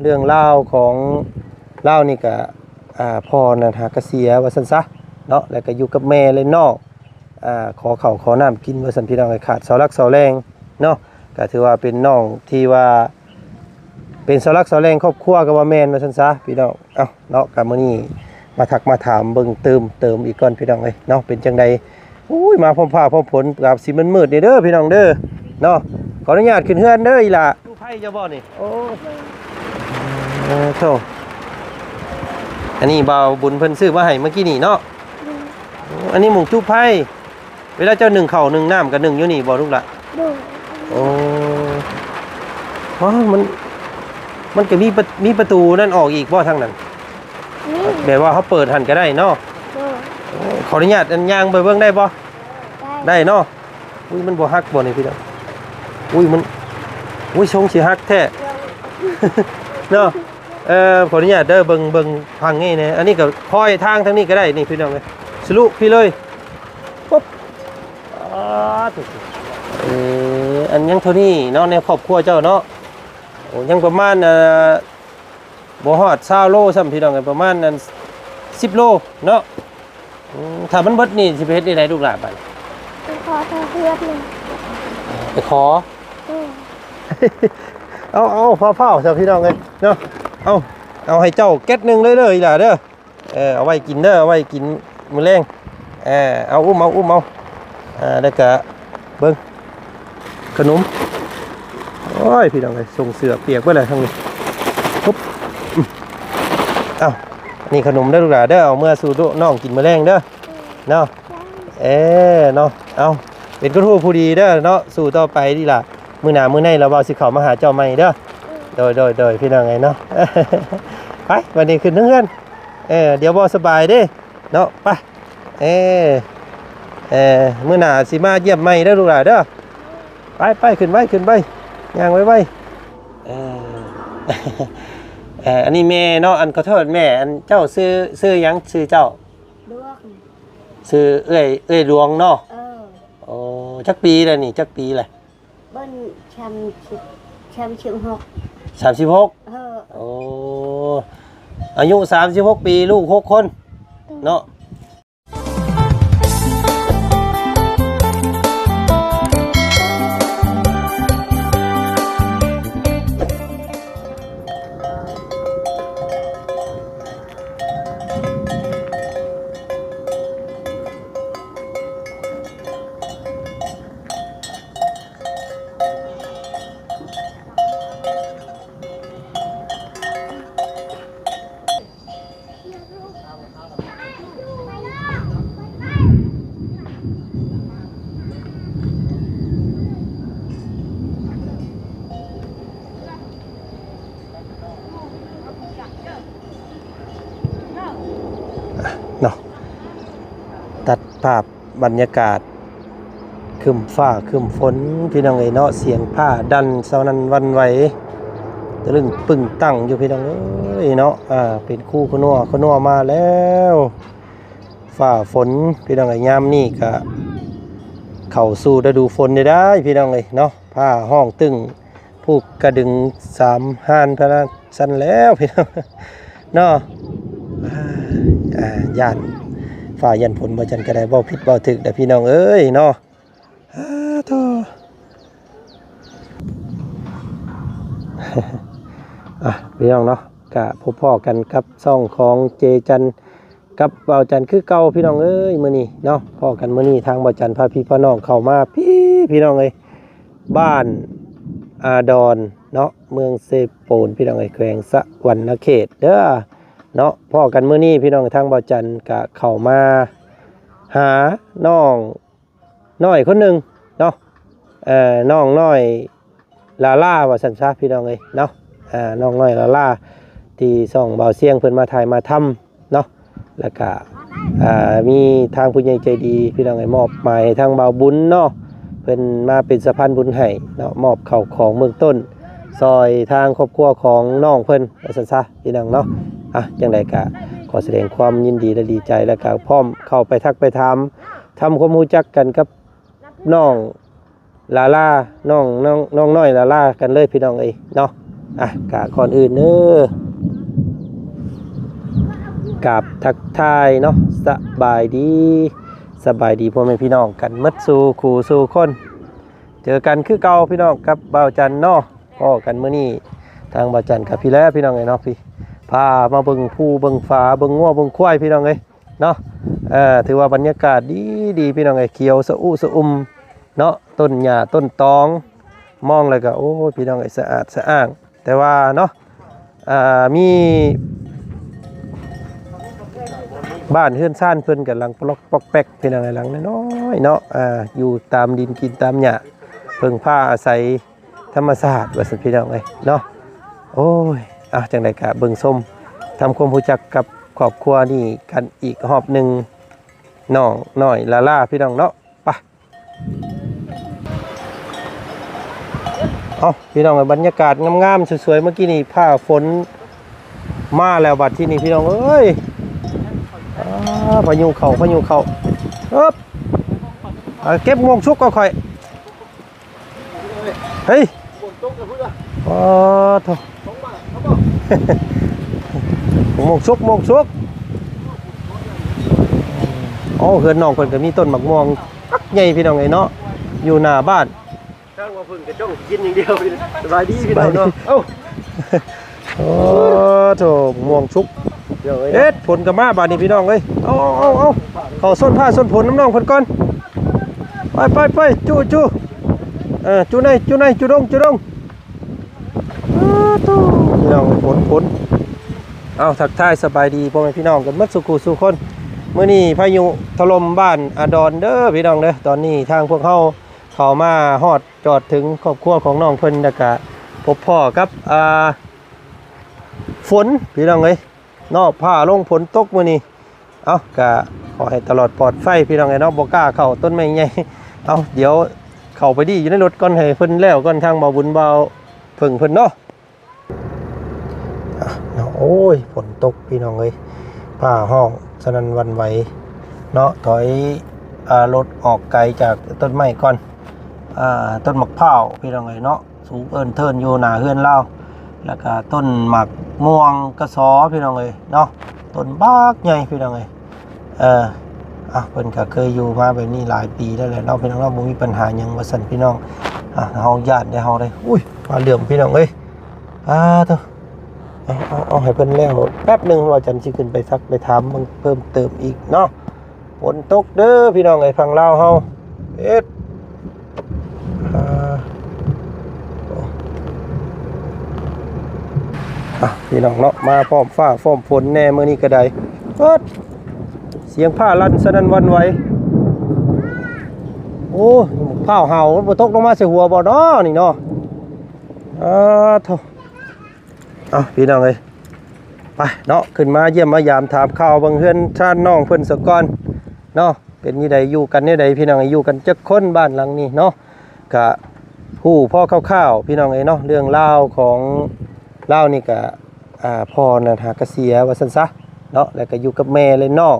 ເລື່ອງລາວຂອງລາວນີ້ກະ ອ່າ ພໍ່ນັ້ນຫາກະເສຍວ່າຊັ້ນຊະເນາະ ແລ້ວກະຢູ່ກັບແມ່ແລະນ້ອງ ອ່າ ຂໍເຂົ້າຂໍນ້ຳກິນວ່າຊັ້ນ ພີ່ນ້ອງເອີຍ. ຂາດເສົາຫຼັກເສົາແຫຼ່ງເນາະ ກະຖືວ່າເປັນນ້ອງທີ່ວ່າເປັນເສົາຫຼັກເສົາແຫຼ່ງຄອບຄົວກະວ່າແມ່ນວ່າຊັ້ນຊະ ພີ່ນ້ອງ. ເອົ້າ ເນາະ ກະມື້ນີ້ມາທັກມາຖາມເບິ່ງຕື່ມເຕີມອີກກ່ອນ ພີ່ນ້ອງເອີຍເນາະ ເປັນຈັ່ງໃດ. ໂອ້ຍ ມາພ້ອມຟ້າພ້ອມຝົນ ກະຊິມືດໆນີ້ເດີ ພີ່ນ້ອງເດີເນາະ. ຂໍອະນຸຍາດຂຶ້ນເຮືອນເດີອີ່ຫຼ້າ. ຈູ້ໄຟເຈົ້າບໍ່ນີ້? ໂອ້ ເອີ ໂທ້ ອັນນີ້ບ່າວບຸນເພິ່ນຊື້ມາໃຫ້ເມື່ອກີ້ນີ້ເນາະ. ໂອ້ ອັນນີ້ໝົງຈຸໄຟ ເວລາເຈົ້າໜຶ້ງເຂົ້າໜຶ້ງນ້ຳກະໜຶ້ງຢູ່ນີ້ບໍ່ລູກຫຼ້າ? ໂດຍ. ໂອ້ ວ້າວ ມັນ ມັນກະມີປະ ມີປະຕູນັ້ນອອກອີກບໍ່ທາງນັ້ນ? ມີ. ແບບວ່າເຮົາເປີດຫັ້ນກະໄດ້ເນາະ? ໂດຍ. ໂອ້ ຂໍອະນຸຍາດ ອັນ ຍ່າງໄປເບິ່ງໄດ້ບໍ່? ໄດ້. ໄດ້ເນາະ. ອຸ້ຍ ມັນບໍ່ຫັກບໍ່ນີ້ພີ່ນ້ອງ? ອຸ້ຍ ມັນ ອຸ້ຍ ຊົງຊິຫັກແທ້ ເນາະ. ເອີ ຂໍອະນຸຍາດເດີ ເບິ່ງ ເບິ່ງທາງນີ້ແດ່. ອັນນີ້ກະຄອຍທາງທາງນີ້ກະໄດ້ນີ້ ພີ່ນ້ອງເອີຍ ສະລຸພີ້ເລີຍ. ປຸບ ອາ ເອີ ອັນຍັງເທົ່ານີ້ເນາະ ໃນຄອບຄົວເຈົ້າເນາະ. ໂອ້ ຍັງປະມານ ອ່າ ບໍ່ຮອດຊາວໂລຊ້ຳ ພີ່ນ້ອງເອີຍ ປະມານອັນ ສິບໂລເນາະ. ອືມ ຖ້າມັນເບິດນີ້ຊິໄປເຮັດແນວໃດລູກຫຼ້າບາດນີ້? ໄປຂໍເຈົ້າເຮືອນໜຶ່ງ ໄປຂໍ. ເອີ ເອົາ ເອົາ ຟ້າວໆຊະ ພີ່ນ້ອງເອີຍເນາະ. ເອົາ ເອົາໃຫ້ເຈົ້າແກັດໜຶ່ງເລີຍເດີ ອີ່ຫຼ້າເດີ. ເອີ ເອົາໄວ້ກິນເດີ ເອົາໄວ້ກິນມື້ແລງ. ເອີ ເອົາ ອຸ້ມເອົາ ອຸ້ມເອົາ. ເອີ ແລ້ວກະເບິ່ງຂະໜົມ. ໂອ້ຍ ພີ່ນ້ອງເອີຍ ສົ່ງເສື້ອປຽກເບິດແລ້ວທາງນີ້. ປຸບ ອືມ ເອົາ ນີ້ຂະໜົມເດີລູກຫຼ້າເດີ ເອົາເມືອສູ່ນ້ອງກິນມື້ແລງເດີເນາະ. ເອີ ເນາະ ເອົາ ເປັນຄົນຮູ້ຜູ້ດີເດີເນາະ ສູ້ຕໍ່ໄປດີຫຼ້າ. ມື້ໜ້າມື້ໃນລະເວົ້າຊິເຂົ້າມາຫາເຈົ້າໃໝ່ເດີ. ໂດຍ ໂດຍ ໂດຍ ພີ່ນ້ອງເອີຍເນາະ. ໄປ ບາດນີ້ຂຶ້ນເຮືອນ. ເອີ ດຽວບໍ່ສະບາຍເດ້ເນາະ. ໄປ ເອີ ເອີ ມື້ໜ້າຊິມາຢ້ຽມໃໝ່ເດີລູກຫຼ້າເດີ. ໄປ ໄປ ຂຶ້ນໄວ ຂຶ້ນໄວ ຍ່າງໄວໆ. ເອີ ເອີ ອັນນີ້ແມ່ເນາະ. ອັນ ຂໍໂທດແມ່ ອັນ ເຈົ້າຊື່ ຊື່ຫຍັງ? ຊື່ເຈົ້າ? ດວງ. ຊື່ເອື້ອຍ ເອື້ອຍດວງເນາະ. ເອີ ໂອ້ ຈັກປີແລ້ວນີ້? ຈັກປີແລ້ວ? ເບິ່ງ ສາມສິບ ສາມສິບຫົກ. ສາມສິບຫົກ. ເອີ ໂອ້ ອາຍຸສາມສິບຫົກປີ ລູກຫົກຄົນເນາະ. ເນາະ ຕັດພາບບັນຍາກາດ ຄຶ້ມຟ້າຄຶ້ມຝົນ ພີ່ນ້ອງເອີຍເນາະ. ສຽງຟ້າດັນສະໜັ່ນຫວັ່ນໄຫວ ຕະລຶ້ງປຶ້ງຕັ້ງຢູ່ ພີ່ນ້ອງເອີຍເນາະ. ອ່າ ເປັນຄູ່ຂະນົວ ຂະນົວມາແລ້ວ. ຟ້າຝົນ ພີ່ນ້ອງເອີຍ ຍາມນີ້ກະເຂົ້າສູ່ລະດູຝົນໄດ້ໆ ພີ່ນ້ອງເອີຍເນາະ. ຟ້າຮ້ອງຕຶ້ງ ພູກກະດຶງສາມຮ້ານພະນະຊັ້ນແລ້ວ ພີ່ນ້ອງເນາະ. ອ່າ ຢ້ານຟ້າຢ້ານຝົນ ບໍ່ຈັນກະໄດ້ເວົ້າຜິດເວົ້າຖືກເດີ ພີ່ນ້ອງເອີຍເນາະ. ອາ ໂທ້ ອ່ະ ພີ່ນ້ອງເນາະ ກະພົບພໍ້ກັນກັບຊ່ອງຂອງເຈຈັນ ກັບບ່າວຈັນຄືເກົ່າ ພີ່ນ້ອງເອີຍ. ມື້ນີ້ເນາະ ພໍ້ກັນມື້ນີ້ ທາງບ່າວຈັນພາພີ່ພານ້ອງເຂົ້າມາພີ້ ພີ່ນ້ອງເອີຍ ບ້ານອາດອນເນາະ ເມືອງເຊໂປນ ພີ່ນ້ອງເອີຍ ແຂວງສະຫວັນນະເຂດເດີເນາະ. ພໍ້ກັນມື້ນີ້ ພີ່ນ້ອງ ທາງບ່າວຈັນກະເຂົ້າມາຫານ້ອງ ນ້ອຍຄົນໜຶ່ງເນາະ ເອີ ນ້ອງນ້ອຍລາລາ ວ່າຊັ້ນຊະ ພີ່ນ້ອງເອີຍເນາະ. ເອີ ນ້ອງນ້ອຍລາລາ ທີ່ຊ່ອງບ່າວຊຽງເພິ່ນມາຖ່າຍມາທຳເນາະ ແລ້ວກະ ເອີ ມີທາງຜູ້ໃຫຍ່ໃຈດີ ພີ່ນ້ອງເອີຍ ມອບໝາຍໃຫ້ທາງບ່າວບຸນເນາະ ເພິ່ນມາເປັນສະພານບຸນໃຫ້ເນາະ ມອບເຂົ້າຂອງເບື້ອງຕົ້ນ ຊ່ອຍທາງຄອບຄົວຂອງນ້ອງເພິ່ນ ວ່າຊັ້ນຊະ ພີ່ນ້ອງເນາະ. ອ່ະ ຈັ່ງໃດກະຂໍສະແດງຄວາມຍິນດີ ແລະ ດີໃຈ ແລ້ວກະພ້ອມເຂົ້າໄປທັກໄປຖາມ ທຳຄວາມຮູ້ຈັກກັນກັບນ້ອງລາລາ ນ້ອງ ນ້ອງ ນ້ອງນ້ອຍລາລາກັນເລີຍ ພີ່ນ້ອງເອີຍເນາະ. ອ່ະ ກະກ່ອນອື່ນເດີ ກາບທັກທາຍເນາະ ສະບາຍດີ ສະບາຍດີພໍ່ແມ່ພີ່ນ້ອງກັນໝົດສູ່ຄູ່ສູ່ຄົນ. ເຈີກັນຄືເກົ່າພີ່ນ້ອງກັບບ່າວຈັນເນາະ. ພໍ້ກັນມື້ນີ້ ທາງບ່າວຈັນກັບພີ່ແລ້ວພີ່ນ້ອງເອີຍເນາະ ພີ່ ພາມາເບິ່ງພູເບິ່ງຜາ ເບິ່ງງົວເບິ່ງຄວາຍພີ່ນ້ອງເອີຍເນາະ. ເອີ ຖືວ່າບັນຍາກາດດີໆ ພີ່ນ້ອງເອີຍ ຂຽວສະອຸສະອຸ່ມເນາະ ຕົ້ນຫຍ້າຕົ້ນຕອງ ມອງແລ້ວກໍ ໂອ້ຍ ພີ່ນ້ອງເອີຍ ສະອາດສະອ້າງ ແຕ່ວ່າເນາະ ອ່າ ມີບ້ານເຮືອນຊານເພິ່ນກຳລັງປະລັອກປອກແປັກ ເປັນຫຍັງໃນຫຼັງນ້ອຍໆເນາະ ອ່າ ຢູ່ຕາມດິນກິນຕາມຫຍ້າ ເພິ່ງພາອາໄສທຳມະຊາດວ່າຊັ້ນ ພີ່ນ້ອງເອີຍເນາະ. ໂອ້ຍ ອ່ະ ຈັ່ງໃດກະເບິ່ງຊົມ ທຳຄວາມຮູ້ຈັກກັບຄອບຄົວນີ້ກັນອີກຮອບໜຶ່ງ ນ້ອງນ້ອຍລາລາ ພີ່ນ້ອງເນາະ. ໄປ ເອົາ ພີ່ນ້ອງເອີຍ ບັນຍາກາດງາມໆ ສວຍໆ ເມື່ອກີ້ນີ້ຟ້າຝົນມາແລ້ວ ບັດທີນີ້ ພີ່ນ້ອງເອີຍ ອາ ພາຍຸເຂົ້າ ພາຍຸເຂົ້າ ເອີບ ເອົາ ເກັບໝ່ວງສຸກກໍຂ້ອຍ ເຮີ້ຍ ອໍ ໂທ້ ໝ່ວງສຸກ ໝ່ວງສຸກ ໂອ້ ເຮືອນນ້ອງເພິ່ນກໍມີຕົ້ນໝາກມ່ວງ ບັກໃຫຍ່ ພີ່ນ້ອງເອີຍເນາະ ຢູ່ໜ້າບ້ານ ທາງວ່າເພິ່ນກໍຈ້ອງກິນຢ່າງດຽວ. ສະບາຍດີພີ່ນ້ອງເນາະ ເອົ້າ ໂອ້ ໂທ້ ມ່ວງສຸກ ເອີຍ ເຮັດ ຝົນກໍມາບາດນີ້ ພີ່ນ້ອງເອີຍ ເອົາ ເອົາ ເອົາ ເຂົ້າຊົນຟ້າຊົນຝົນນຳນ້ອງເພິ່ນກ່ອນ ໄປ ໄປ ໄປ ຈຸ ຈຸ ເອີ ຈຸໃນ ຈຸໃນ ຈຸດົງ ຈຸດົງ ອ້າ ໂທ້ ພີ່ນ້ອງ ຝົນ ຝົນ ເອົາ ທັກທາຍສະບາຍດີພໍ່ແມ່ພີ່ນ້ອງກັນໝົດສູ່ຄູ່ສູ່ຄົນ. ມື້ນີ້ພາຍຸຖະຫຼົ່ມບ້ານອາດອນເດີ ພີ່ນ້ອງເດີ. ຕອນນີ້ທາງພວກເຮົາເຂົ້າມາຮອດຈອດເຖິງຄອບຄົວຂອງນ້ອງເພິ່ນ ແລ້ວກະພົບພໍ້ກັບ ອ່າ ຝົນ ພີ່ນ້ອງເອີຍເນາະ ຟ້າລົງຝົນຕົກມື້ນີ້. ເອົ້າ ກະຂໍໃຫ້ຕະຫຼອດປອດໄພ ພີ່ນ້ອງເອີຍເນາະ ບໍ່ກ້າເຂົ້າຕົ້ນໄມ້ໃຫຍ່. ເອົ້າ ດຽວເຂົ້າໄປດີຢູ່ໃນລົດກ່ອນ ໃຫ້ເພິ່ນແລ້ວກ່ອນ ທາງບ່າວບຸນ ບ່າວເຜິ້ງເພິ່ນເນາະ. ອ່ະເນາະ ໂອ້ຍ ຝົນຕົກ ພີ່ນ້ອງເອີຍ ຟ້າຮ້ອງສະໜັ່ນຫວັ່ນໄຫວເນາະ. ຖອຍ ອ່າ ລົດອອກໄກຈາກຕົ້ນໄມ້ກ່ອນ ອ່າ ຕົ້ນໝາກພ້າວ ພີ່ນ້ອງເອີຍເນາະ ສູງເອີ້ນເທີນຢູ່ໜ້າເຮືອນລາວ ແລ້ວກະຕົ້ນໝາກມ່ວງກະຊໍ ພີ່ນ້ອງເອີຍເນາະ ຕົ້ນບັກໃຫຍ່ ພີ່ນ້ອງເອີຍ. ເອີ ອ່ະ ເພິ່ນກະເຄີຍຢູ່ມາແບບນີ້ຫຼາຍປີແລ້ວແຫຼະເນາະ ພີ່ນ້ອງເນາະ ບໍ່ມີປັນຫາຫຍັງວ່າຊັ້ນ ພີ່ນ້ອງ. ອ່ະ ເຮົາຢ້ານໄດ໋ ເຮົາໄດ໋ ອຸ້ຍ ຟ້າເຫຼື້ອມ ພີ່ນ້ອງເອີຍ ອາ ໂທ້ ເອົາ ເອົາ ເອົາ ໃຫ້ເພິ່ນແລ້ວແປັບໜຶ່ງ ວ່າຈັນຊິຂຶ້ນໄປທັກໄປຖາມເບິ່ງເພີ່ມເຕີມອີກເນາະ. ຝົນຕົກເດີພີ່ນ້ອງເອີຍ ຝັ່ງລາວເຮົາ ເຮັດ ອ່າ ອ່ະ ພີ່ນ້ອງເນາະ ມາພ້ອມຟ້າພ້ອມຝົນແດ່ມື້ນີ້ກໍໄດ້. ເອີດ ສຽງຟ້າລັ່ນສະໜັ່ນຫວັ່ນໄຫວ. ໂອ້ ຟ້າວເຫົ່າ ມັນບໍ່ຕົກລົງມາໃສ່ຫົວບໍ່ເນາະນີ້ເນາະ. ອາ ໂທ້ ເອົາ ພີ່ນ້ອງເອີຍ ໄປເນາະ ຂຶ້ນມາຢ້ຽມມາຢາມຖາມຂ່າວເບິ່ງເຮືອນຊານນ້ອງເພິ່ນສາກ່ອນເນາະ. ເປັນຈັ່ງໃດ ຢູ່ກັນແນວໃດ ພີ່ນ້ອງເອີຍ ຢູ່ກັນຈັກຄົນບ້ານຫຼັງນີ້ເນາະ. ກະຮູ້ພໍຄ່າວໆ ພີ່ນ້ອງເອີຍເນາະ ເລື່ອງລາວຂອງລາວນີ້ກະ ອ່າ ພໍ່ນັ້ນຫາກະເສຍວ່າຊັ້ນຊະເນາະ ແລ້ວກະຢູ່ກັບແມ່ແລະນ້ອງ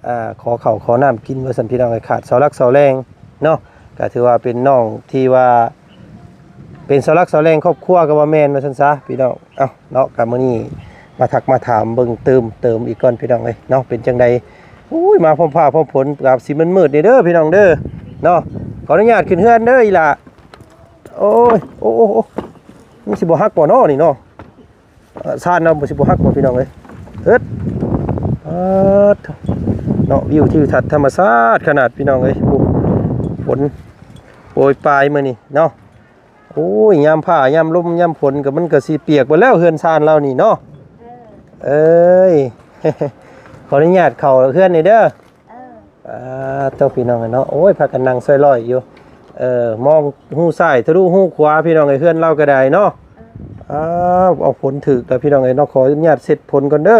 ອ່າ ຂໍເຂົ້າຂໍນ້ຳກິນວ່າຊັ້ນ ພີ່ນ້ອງເອີຍ ຂາດເສົາຫຼັກເສົາແຮງເນາະ. ກະຖືວ່າເປັນນ້ອງທີ່ວ່າເປັນເສົາຫຼັກເສົາແຮງຄອບຄົວກໍວ່າແມ່ນວ່າຊັ້ນຊະ ພີ່ນ້ອງ. ເອົ້າ ເນາະ ກະມື້ນີ້ມາທັກມາຖາມເບິ່ງຕື່ມເຕີມອີກກ່ອນ ພີ່ນ້ອງເອີຍເນາະ ເປັນຈັ່ງໃດ. ໂອ້ຍ ມາພ້ອມຟ້າພ້ອມຝົນ ອາດຊິມືດໆ ນີ້ເດີ ພີ່ນ້ອງເດີເນາະ. ຂໍອະນຸຍາດຂຶ້ນເຮືອນເດີອີ່ຫຼ້າ. ໂອ້ຍ ໂອ້ ໂອ້ ໂອ້ ມັນຊິບໍ່ຫັກບໍ່ເນາະນີ້ເນາະ ເອີ ຊານເຮົາມັນຊິບໍ່ຫັກບໍ່ ພີ່ນ້ອງເອີຍ. ເອີດ ເອີດ ເນາະ ວິວທິວທັດທຳມະຊາດຂະໜາດ ພີ່ນ້ອງເອີຍ. ໂອ້ ຝົນໂປຍປາຍມື້ນີ້ເນາະ. ໂອ້ຍ ຍາມຟ້າຍາມລົມຍາມຝົນກໍ ມັນກໍຊິປຽກເບິດແລ້ວເຮືອນຊານລາວນີ້ເນາະ. ເອີ ເອີຍ ຂໍອະນຸຍາດເຂົ້າເຮືອນນີ້ເດີ. ເອີ ອ່າ ໂທ້ ພີ່ນ້ອງເອີຍເນາະ ໂອ້ຍ ພາກັນນັ່ງຊ່ອຍລອຍຢູ່ ເອີ ມອງຮູຊ້າຍທະລຸຮູຂວາ ພີ່ນ້ອງເອີຍ ເຮືອນລາວກໍໄດ້ເນາະ. ເອີ ອ້າວ ເອົາ ຝົນຖືກແລ້ວ ພີ່ນ້ອງເອີຍເນາະ ຂໍອະນຸຍາດເຊັດຝົນກ່ອນເດີ.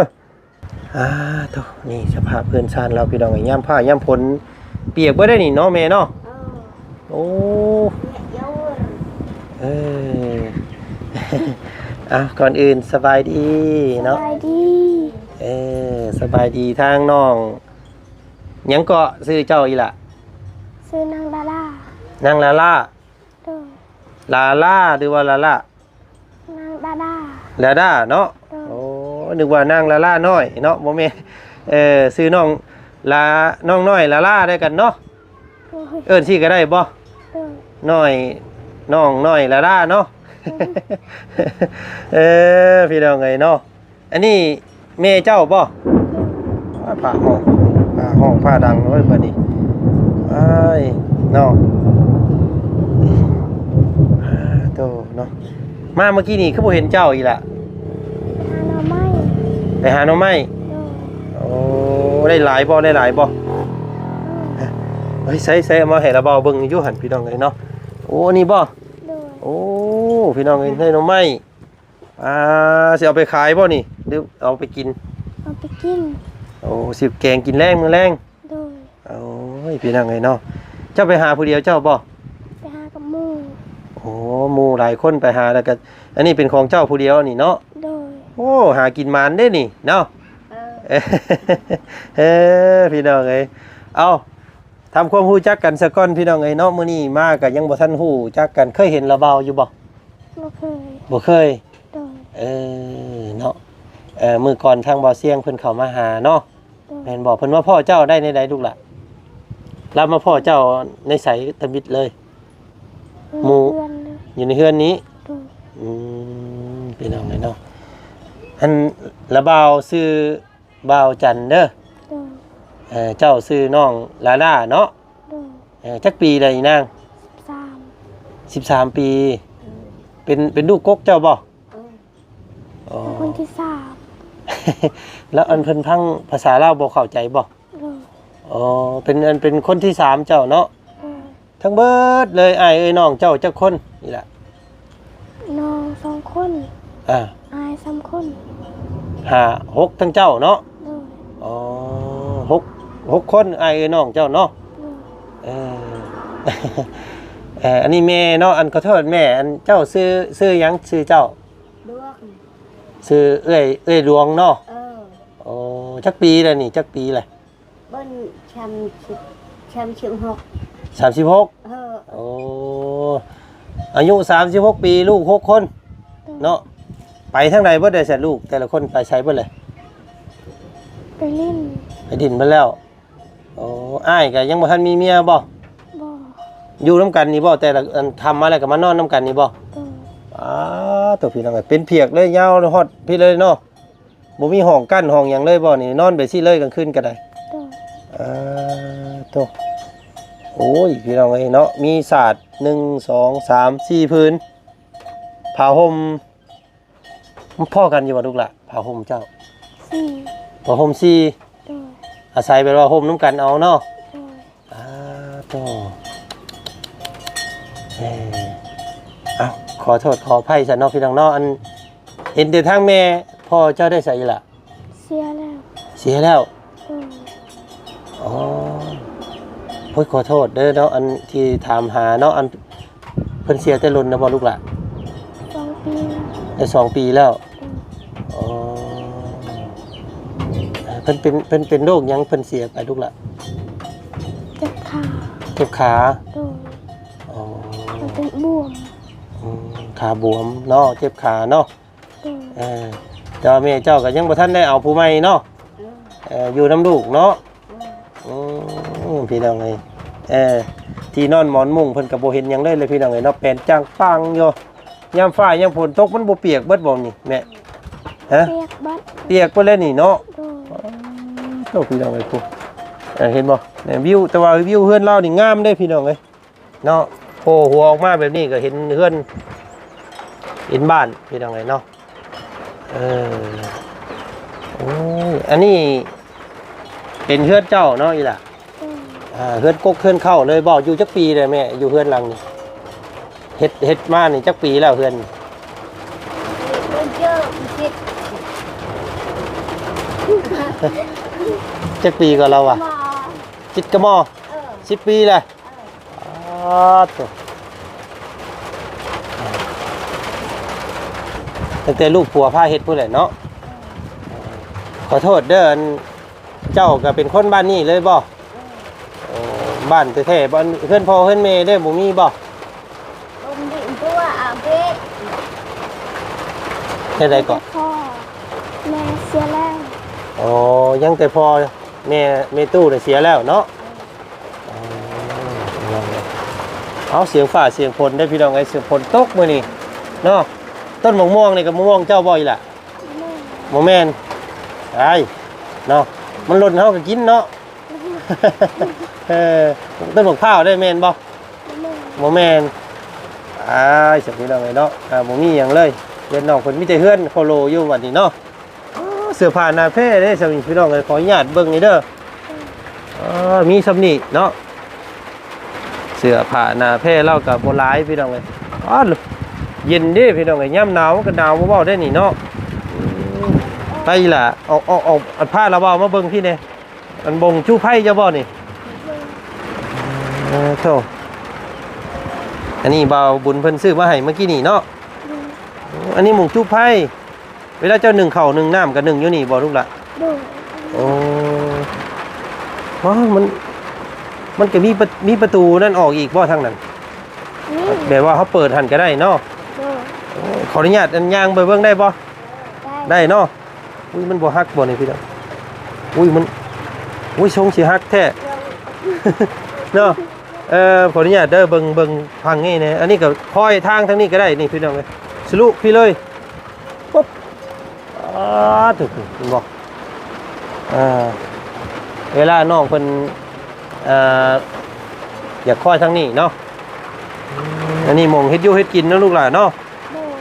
ອ່າ ໂທ້ ນີ້ສະພາບເຮືອນຊານລາວ ພີ່ນ້ອງເອີຍ ຍາມຟ້າຍາມຝົນປຽກເບິດໄດ໋ນີ້ເນາະ ແມ່ເນາະ. ໂອ້ ເອີ ເອີ ອ່ະ ກ່ອນອື່ນສະບາຍດີເນາະ ສະບາຍດີ ເອີ ສະບາຍດີທາງນ້ອງ ຫຍັງເກາະ ຊື່ເຈົ້າອີ່ຫຼ້າ? ຊື່ນາງດາດາ ນາງລາລາ. ໂດຍ ລາລາ ຫຼືວ່າລາລາ? ນາງດາດ ລາດາເນາະ. ໂດຍ ໂອ້ ນຶກວ່ານາງລາລານ້ອຍເນາະ ບໍ່ແມ່ນ. ເອີ ຊື່ນ້ອງລາ ນ້ອງນ້ອຍລາລາ ໄດ້ກັນເນາະ. ໂດຍ ເອີ້ນຊີ້ກໍໄດ້ບໍ່? ໂດຍ ນ້ອຍ ນ້ອງນ້ອຍລາລາເນາະ. ໂດຍ ເອີ ພີ່ນ້ອງເອີຍເນາະ. ອັນນີ້ແມ່ເຈົ້າບໍ່? ໂດຍ ອ່າ ຜ້າຫ້ອງ ຜ້າຫ້ອງ ຜ້າດັງເວີ້ຍບັດນີ້. ອ້າຍ ເນາະ ໂຕເນາະ. ມາເມື່ອກີ້ນີ້ຄືບໍ່ເຫັນເຈົ້າອີກລະ? ໄປຫາໜໍ່ໄມ້. ໄປຫາໜໍ່ໄມ້? ໂດຍ ໂອ້ ໄດ້ຫຼາຍບໍ່? ໄດ້ຫຼາຍບໍ່? ໂດຍ ເອີຍ ໃສ່ໆ ເອົາມາໃຫ້ລາວບ່າວເບິ່ງຢູ່ຫັ້ນ ພີ່ນ້ອງເອີຍເນາະ. ໂອ້ ອັນນີ້ບໍ່? ໂດຍ ໂອ້ ພີ່ນ້ອງເອີຍ ໄດ້ໜໍ່ໄມ້. ອ່າ ຊິເອົາໄປຂາຍບໍ່ນີ້ ຫຼືເອົາໄປກິນ? ເອົາໄປກິນ. ໂອ້ ຊິແກງກິນແລງ ມື້ແລງ. ໂດຍ ໂອ້ຍ ພີ່ນ້ອງເອີຍເນາະ. ເຈົ້າໄປຫາຜູ້ດຽວເຈົ້າບໍ່? ໄປຫາກັບໝູ່. ໂອ້ ໝູ່ຫຼາຍຄົນໄປຫາ ແລ້ວກໍ ອັນນີ້ເປັນຂອງເຈົ້າຜູ້ດຽວນີ້ເນາະ. ໂດຍ ໂອ້ ຫາກິນໝານເດ້ນີ້ເນາະ. ເອີ ເອີ ພີ່ນ້ອງເອີຍ ເອົາ ທຳຄວາມຮູ້ຈັກກັນສາກ່ອນ ພີ່ນ້ອງເອີຍເນາະ. ມື້ນີ້ມາກໍຍັງບໍ່ທັນຮູ້ຈັກກັນ. ເຄີຍເຫັນລາວບ່າວຢູ່ບໍ່? ບໍ່ເຄີຍ. ບໍ່ເຄີຍ? ໂດຍ ເອີ ເນາະ. ເອີ ມື້ກ່ອນທາງບ່າວຊຽງເພິ່ນເຂົ້າມາຫາເນາະ. ໂດຍ ແມ່ນບໍ່? ເພິ່ນມາພໍ້ເຈົ້າໄດ້ແນວໃດລູກຫຼ້າ? ລາວມາພໍ້ເຈົ້າໃນໃສ? ທຳອິດເລີຍ? ໝູ່ ຢູ່ໃນເຮືອນນີ້. ໂດຍ ອືມ ພີ່ນ້ອງເອີຍເນາະ. ອັນລາວບ່າວຊື່ ບ່າວຈັນເດີ. ໂດຍ ເອີ ເຈົ້າຊື່ນ້ອງລາລາເນາະ. ໂດຍ ເອີ ຈັກປີແລ້ວອີນາງ? ສິບສາມ. ສິບສາມປີ. ໂດຍ ເປັນ ເປັນລູກກົກເຈົ້າບໍ່? ເອີ ອໍ ເປັນຄົນທີສາມ. ແລ້ວອັນເພິ່ນຟັງພາສາລາວບໍ່ເຂົ້າໃຈບໍ່? ໂດຍ ອໍ ເປັນ ອັນເປັນຄົນທີສາມເຈົ້າເນາະ. ໂດຍ ທັງເບິດເລີຍ ອ້າຍເອີຍນ້ອງເຈົ້າຈັກຄົນນີ້ລະ? ນ້ອງສອງຄົນ. ອ່າ ອ້າຍສາມຄົນ. ຫ້າ ຫົກ ທັງເຈົ້າເນາະ? ໂດຍ ອໍ ຫົກ ຫົກຄົນ ອ້າຍເອີຍນ້ອງເຈົ້າເນາະ. ໂດຍ ເອີ ເອີ ອັນນີ້ແມ່ເນາະ. ອັນ ຂໍໂທດແມ່ ອັນເຈົ້າຊື່ ຊື່ຫຍັງ? ຊື່ເຈົ້າ? ດວງ. ຊື່ເອື້ອຍ ເອື້ອຍດວງເນາະ? ເອີ ໂອ້ ຈັກປີແລ້ວນີ້? ຈັກປີແລ້ວ? ເບິ່ງ ສາມສິບ ສາມສິບຫົກ. ສາມສິບຫົກ? ເອີ ໂອ້ ອາຍຸສາມສິບຫົກປີ ລູກຫົກຄົນເນາະ. ໄປທາງໃດເບິດໄດ໋ຊັ້ນ ລູກແຕ່ລະຄົນໄປໃສເບິດເລີຍ? ໄປຫຼິ້ນ. ໄປຫຼິ້ນເບິດແລ້ວ. ໂອ້ ອ້າຍກໍຍັງບໍ່ທັນມີເມຍບໍ່? ບໍ່. ຢູ່ນຳກັນນີ້ບໍ່? ແຕ່ລະ ອັນ ຄ່ຳມາແລ້ວກໍມານອນນຳກັນນີ້ບໍ່? ໂດຍ ອ້າ ໂຕ ພີ່ນ້ອງເອີຍ ເປັນຜຽກເລີຍ ຍາວຮອດພີ້ເລີຍເນາະ. ບໍ່ມີຫ້ອງກັ້ນຫ້ອງຫຍັງເລີຍບໍ່ນີ້? ນອນໄປຊີ້ເລີຍກາງຄືນກໍໄດ້. ໂດຍ ເອີ ໂຕ ໂອ້ຍ ພີ່ນ້ອງເອີຍເນາະ ມີສາດ ໜຶ່ງ ສອງ ສາມ ສີ່ຜືນ ຜ້າຫົ່ມ ພໍ້ກັນຢູ່ບໍ່ລູກຫຼ້າ? ຜ້າຫົ່ມເຈົ້າ ສີ່ ຜ້າຫົ່ມສີ່. ໂດຍ ອາໄສແບບວ່າຫົ່ມນຳກັນເອົາເນາະ. ໂດຍ ອ່າ ໂຕ ເອີ ເອົ້າ ຂໍໂທດຂໍອະໄພຊະເນາະ ພີ່ນ້ອງເນາະ. ອັນ ເຫັນແຕ່ທາງແມ່ ພໍ່ເຈົ້າໄດ້ໃສລະ? ເສຍແລ້ວ. ເສຍແລ້ວ? ໂດຍ ອໍ ໂອ້ຍ ຂໍໂທດເດີເນາະ ອັນທີ່ຖາມຫາເນາະ. ອັນ ເພິ່ນເສຍແຕ່ດົນແລ້ວບໍ່ລູກຫຼ້າ? ສອງປີ. ໄດ້ສອງປີແລ້ວ? ໂດຍ ອໍ ເພິ່ນເປັນ ເພິ່ນເປັນໂລກຫຍັງເພິ່ນເສຍໄປລູກຫຼ້າ? ເຈັບຂາ. ເຈັບຂາ? ໂດຍ ອໍ ມັນເປັນບວມ. ອືມ ຂາບວມເນາະ ເຈັບຂາເນາະ. ໂດຍ ເອີ ແຕ່ວ່າແມ່ເຈົ້າກໍຍັງບໍ່ທັນໄດ້ເອົາຜູ້ໃໝ່ເນາະ. ເອີ ເອີ ຢູ່ນຳລູກເນາະ. ໂດຍ ອືມ ພີ່ນ້ອງເອີຍ ເອີ ທີ່ນອນໝອນມຸ້ງເພິ່ນກໍບໍ່ເຫັນຫຍັງເລີຍ ພີ່ນ້ອງເອີຍເນາະ. ແປນຈ້າງປາງຢູ່ ຍາມຟ້າຍາມຝົນຕົກມັນບໍ່ປຽກເບິດບໍ່ນີ້ແມ່? ຮະ? ປຽກເບິດ. ປຽກເບິດແລ້ວນີ້ເນາະ. ໂດຍ ໂອ້ ພີ່ນ້ອງເອີຍ ເອີ ເຫັນບໍ່ ວິວ ແຕ່ວ່າວິວເຮືອນລາວນີ້ງາມເດ້ ພີ່ນ້ອງເອີຍ ເນາະ. ໂຜ່ຫົວອອກມາແບບນີ້ກໍເຫັນເຮືອນ ເຫັນບ້ານ ພີ່ນ້ອງເອີຍເນາະ. ເອີ ໂອ້ຍ ອັນນີ້ເປັນເຮືອນເຈົ້າເນາະ ອີ່ຫຼ້າ? ໂດຍ ອ່າ ເຮືອນກົກເຮືອນເຄົ້າເລີຍບໍ່? ຢູ່ຈັກປີແລ້ວແມ່ ຢູ່ເຮືອນຫຼັງນີ້? ເຮັດ ເຮັດມານີ້ຈັກປີແລ້ວເຮືອນ? ຈັກປີກໍລາວວ່າ ຊິບກະມໍ ເອີ ສິບປີແລ້ວ. ອໍ ໂຕ ຕັ້ງແຕ່ລູກຜົວພາເຮັດພຸ້ນແຫຼະເນາະ. ຂໍໂທດເດີ ອັນ ເຈົ້າກໍເປັນຄົນບ້ານນີ້ເລີຍບໍ່? ໂອ້ ບ້ານແທ້ໆ ບ້ານ ເຮືອນພໍ່ເຮືອນແມ່ເດ້ ບໍ່ມີບໍ່? ບໍ່ມີ. ຕົວອາເບດ ເອີ ແຖວໃດເກາະ? ພໍ່ແມ່ເສຍແລ້ວ. ອໍ ຍັງແຕ່ພໍ່ແມ່ ແມ່ຕູ້ນະເສຍແລ້ວເນາະ. ອໍ ເອົາ ສຽງຟ້າສຽງຝົນເດ້ພີ່ນ້ອງເອີຍ ສຽງຝົນຕົກມື້ນີ້ເນາະ. ຕົ້ນໝາກມ່ວງນີ້ກໍໝາກມ່ວງເຈົ້າບໍ່ອີ່ຫຼະ? ບໍ່ແມ່ນ. ອ້າຍ ເນາະ ມັນຫຼົ່ນເຮົາກໍກິນເນາະ. ເອີ ຕົ້ນໝາກພ້າວໄດ້ແມ່ນບໍ່? ບໍ່ແມ່ນ. ອ້າຍ ສະພີ່ນ້ອງເອີຍເນາະ ອ່າ ບໍ່ມີຫຍັງເລີຍ ເຮືອນນ້ອງເພິ່ນມີແຕ່ເຮືອນໂຄໂລຢູ່ບັດນີ້ເນາະ. ອໍ ເສື້ອຜ້າໜ້າແພເດ້ ສະພີ່ນ້ອງເອີຍ ຂໍອະນຸຍາດເບິ່ງນີ້ເດີ. ອໍ ມີສ່ຳນີ້ເນາະ ເສື້ອຜ້າໜ້າແພລາວກໍບໍ່ຫຼາຍພີ່ນ້ອງເອີຍ. ອໍ ເຢັນເດ້ພີ່ນ້ອງເອີຍ ຍາມໜາວມັນກໍໜາວບໍ່ເວົ້າໄດ້ນີ້ເນາະ. ອືມ ໄປລະ ອອກ ອອກ ອອກ ພາລາວເວົ້າມາເບິ່ງພີ້ແດ່. ອັນບົງຈຸໄຟເຈົ້າບໍ່ນີ້? ເອີ ໂທ້ ອັນນີ້ບ່າວບຸນເພິ່ນຊື້ມາໃຫ້ເມື່ອກີ້ນີ້ເນາະ. ອັນນີ້ມົງຈຸໄຟ ເວລາເຈົ້າໜຶ້ງເຂົ້າໜຶ້ງນ້ຳກໍໜຶ້ງຢູ່ນີ້ບໍ່ລູກຫຼະ? ໂດຍ. ໂອ້ ວ້າວ ມັນ ມັນກໍມີປະ ມີປະຕູນັ້ນອອກອີກບໍ່ທາງນັ້ນ? ມີ. ແບບວ່າເຮົາເປີດຫັ້ນກໍໄດ້ເນາະ? ໂດຍ. ໂອ້ ຂໍອະນຸຍາດ ອັນ ຍ່າງໄປເບິ່ງໄດ້ບໍ່? ໄດ້. ໄດ້ເນາະ. ອຸ້ຍ ມັນບໍ່ຫັກບໍ່ນີ້ພີ່ນ້ອງ? ອຸ້ຍ ມັນ ອຸ້ຍ ຊົງຊິຫັກແທ້ ເນາະ. ເອີ ຂໍອະນຸຍາດເດີ ເບິ່ງ ເບິ່ງທາງນີ້ແດ່. ອັນນີ້ກໍຄ່ອຍທາງທາງນີ້ກໍໄດ້ນີ້ພີ່ນ້ອງເອີຍ ສະລຸພີ້ເລີຍ. ປຸບ ອາ ຖືກ ເຫັນບໍ່? ເອີ ເວລານ້ອງເພິ່ນ ເອີ ຢາກຄ່ອຍທາງນີ້ເນາະ. ອັນນີ້ໝ່ອງເຮັດຢູ່ເຮັດກິນເນາະລູກຫຼານເນາະ. ໂດຍ.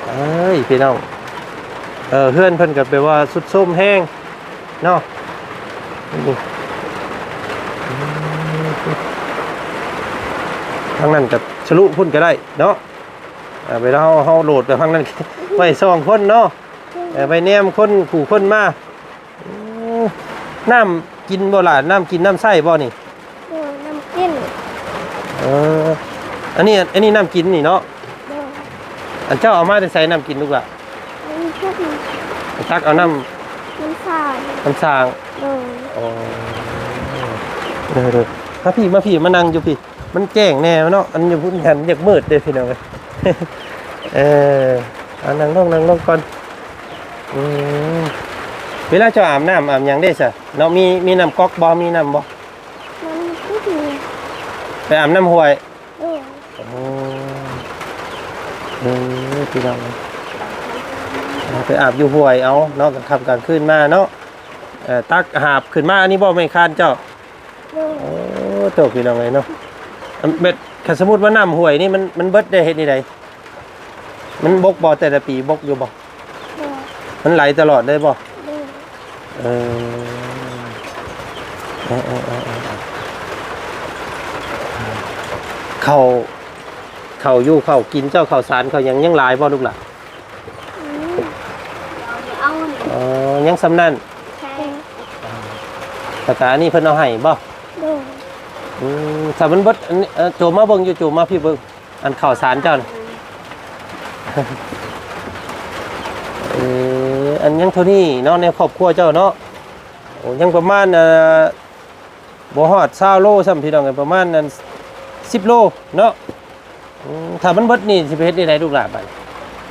ເອີຍ ພີ່ນ້ອງ ເອີ ເຮືອນເພິ່ນກໍແບບວ່າຊຸດໂຊມແຮງເນາະ. ນີ້ ທາງນັ້ນກໍສະລຸພຸ້ນກໍໄດ້ເນາະ. ເອີ ເວລາເຮົາ ເຮົາໂຫຼດໄປທາງນັ້ນ ໄວ້ສອງຄົນເນາະ. ເອີ ໄວ້ແນມຄົນຜູ້ຄົນມາ. ອືມ ນ້ຳກິນບໍ່ຫຼານ? ນ້ຳກິນນ້ຳໃຊ້ບໍ່ນີ້? ໂດຍ ນ້ຳກິນ. ເອີ ອັນນີ້ ອັນນີ້ນ້ຳກິນນີ້ເນາະ? ໂດຍ. ອັນເຈົ້າເອົາມາແຕ່ໃສນ້ຳກິນລູກຫຼາ? ອັນນີ້ ຕັກເອົານ້ຳ ນ້ຳສາງ ນ້ຳສາງ. ໂດຍ. ໂອ້ ເດີໆ ມາພີ້ ມາພີ້ ມານັ່ງຢູ່ພີ້. ມັນແຈ້ງແດ່ເນາະ ອັນຢູ່ພຸ້ນຫັ້ນຢາກມືດເດ້ພີ່ນ້ອງເອີຍ. ເອີ ເອົານັ່ງລົງ ນັ່ງລົງກ່ອນ. ອືມ ເວລາເຈົ້າອາບນ້ຳອາບຫຍັງເດ້ຊະເນາະ ມີ ມີນ້ຳກັອກບໍ່? ມີນ້ຳບໍ່? ມັນກໍມີ. ໄປອາບນ້ຳຫ້ວຍ? ໂດຍ. ໂອ້ ເອີ ພີ່ນ້ອງເອີຍ ໄປອາບຢູ່ຫ້ວຍເອົາເນາະ ກາງຄ່ຳກາງຄືນມາເນາະ. ເອີ ຕັກຫາບຂຶ້ນມາ ອັນນີ້ບໍ່ແມ່ນຄານເຈົ້າ? ໂດຍ. ໂອ້ ໂຕ ພີ່ນ້ອງເອີຍເນາະ ອັນແບບ ຄັນສົມມຸດວ່ານ້ຳຫ້ວຍນີ້ມັນ ມັນເບິດໄດ້ເຮັດແນວໃດ? ມັນບົກບໍ່? ແຕ່ລະປີບົກຢູ່ບໍ່? ໂດຍ. ມັນໄຫຼຕະຫຼອດເລີຍບໍ່? ໂດຍ. ເອີ ເອີ ເອີ ເອີ ເອີ ເຂົ້າ ເຂົ້າຢູ່ເຂົ້າກິນເຈົ້າ ເຂົ້າສານເຂົ້າຫຍັງຍັງຫຼາຍບໍ່ລູກຫຼາ? ອືມ ເອົາ ເອົານີ້ ອໍ ຍັງສ່ຳນັ້ນ. ໃຊ່. ແລ້ວກະອັນນີ້ເພິ່ນເອົາໃຫ້ບໍ່? ໂດຍ. ອືມ ຖ້າມັນເບິດ ອັນນີ້ ເອີ ໂຈມມາເບິ່ງຢູ່ ໂຈມມາພີ້ເບິ່ງ ອັນເຂົ້າສານເຈົ້ານະ. ເອີ ອັນຍັງເທົ່ານີ້ເນາະ ໃນຄອບຄົວເຈົ້າເນາະ. ໂອ້ ຍັງປະມານ ເອີ ບໍ່ຮອດຊາວໂລຊ້ຳ ພີ່ນ້ອງເອີຍ ປະມານອັນ ສິບໂລເນາະ. ອືມ ຖ້າມັນເບິດນີ້ຊິໄປເຮັດແນວໃດລູກຫຼານບາດນີ້?